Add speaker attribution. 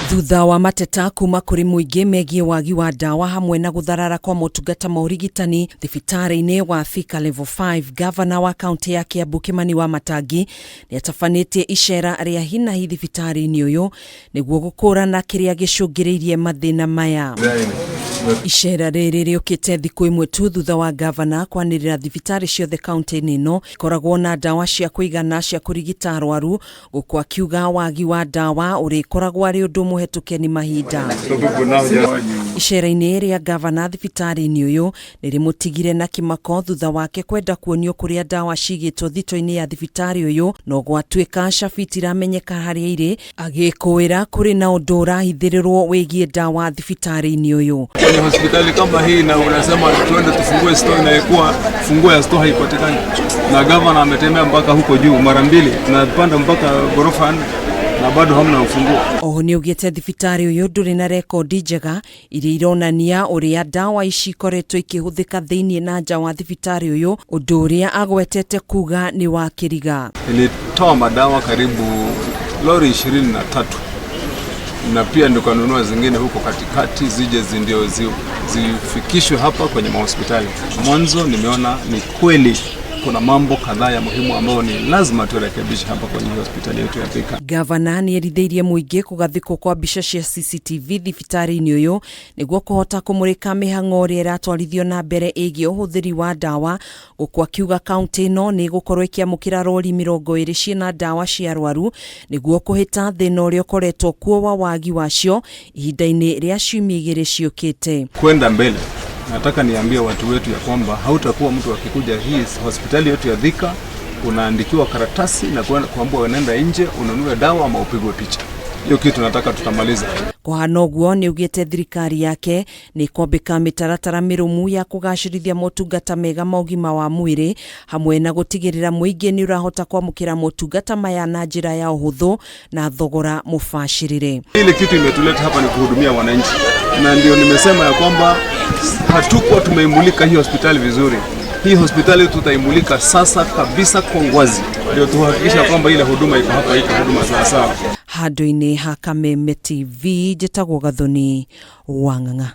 Speaker 1: Thutha wa mateta kuma kũrĩ mũingĩ megiĩ wagi wa ndawa hamwe na gũtharara kwa motungata ma ũrigitani thibitarĩ-inĩ wa Thika Level 5, gavana wa kaunti ya Kiambu Kimani Wamatangi nĩ atabanĩtie icera rĩa hinahi thibitarĩ-inĩ ũyũ nĩguo gũkũrana kĩrĩa gĩcũngĩrĩirie mathĩna maya. Icera rĩrĩ rĩũkĩte thikũ ĩmwe tu thutha wa gavana kwanĩrĩra thibitarĩ ciothe kaunti-inĩ ĩno ikoragwo na ndawa cia kũigana cia kũrigita arwaru, gũkũ akiuga wagi wa ndawa ũrĩkoragwo arĩ ũndũ mũhetũke nĩ mahinda. Icera-inĩ rĩa gavana thibitarĩ-inĩ ũyũ nĩ rĩmũtigire na kĩmako thutha wake kwenda kuonio kũrĩa ndawa cigĩtwo thito-inĩ ya thibitarĩ ũyũ, no gwatuĩka cabi itiramenyeka harĩa irĩ, agĩkũĩra kũrĩ na ũndũ ũrahithĩrĩrwo wĩgiĩ ndawa thibitarĩ-inĩ ũyũ.
Speaker 2: Kwenye hospitali kama hii na unasema tuende tufungue store, inaikuwa funguo ya store haipatikani, na gavana ametembea mpaka huko juu mara mbili na panda mpaka ghorofa nne na bado hamna ufunguo.
Speaker 1: Oho nĩaugĩte thibitarĩ ũyũ ndũrĩ na rekondi njega iria ironania ũrĩa ndawa ici ikoretwo ikĩhũthĩka thĩinĩ na nja wa thibitarĩ ũyũ, ũndũ ũrĩa agwetete kuga nĩ wa kĩriga.
Speaker 2: Nilitoa madawa karibu lori 23 na pia nikanunua zingine huko katikati zije ndio zifikishwe hapa kwenye mahospitali. Mwanzo nimeona ni kweli kuna mambo kadhaa ya muhimu ambayo ni lazima turekebishe hapa kwenye hospitali yetu ya Thika.
Speaker 1: Gavana nĩ erithĩirie mũingĩ kũgathĩkwo kwa mbica cia CCTV thibitarĩ-inĩ ũyũ nĩguo kũhota kũmũrĩka mĩhang'o ĩrĩa ĩratwarithio na mbere ĩgiĩ ũhũthĩri wa ndawa, gũkũ akiuga kaunti ĩno nĩ ĩgũkorwo ĩkĩamũkĩra rori 20 ciĩna ndawa cia arwaru nĩguo kũhĩta thĩna ũrĩa ũkoretwo kuo wa wagi wacio ihinda-inĩ rĩa ciumia igĩrĩ ciũkĩte.
Speaker 2: Kwenda mbele, nataka niambie watu wetu ya kwamba hautakuwa mtu akikuja hii hospitali yetu ya Thika unaandikiwa karatasi na kuambiwa unaenda nje ununue dawa ama upigwe picha. Hiyo kitu nataka tutamaliza.
Speaker 1: Kũhana ũguo nĩ augĩte thirikari yake nĩ ĩkwambĩka mĩtaratara mĩrũmu ya kũgacĩrithia motungata mega ma ũgima wa mwĩrĩ hamwe na gũtigĩrĩra mũingĩ nĩ ũrahota kwamũkĩra motungata maya na njĩra ya ũhũthũ na thogora mũbacĩrĩre.
Speaker 2: Ile kitu imetuleta hapa ni kuhudumia wananchi, na ndio nimesema ya kwamba hatukuwa tumeimulika hii hospitali vizuri. Hii hospitali tutaimulika sasa kabisa kwa uwazi, ndio tuhakikisha kwamba ile huduma iko hapa, iko huduma sawa sawa.
Speaker 1: Handũ-inĩ ha Kameme TV njĩtagwo Gathoni Wang'ang'a.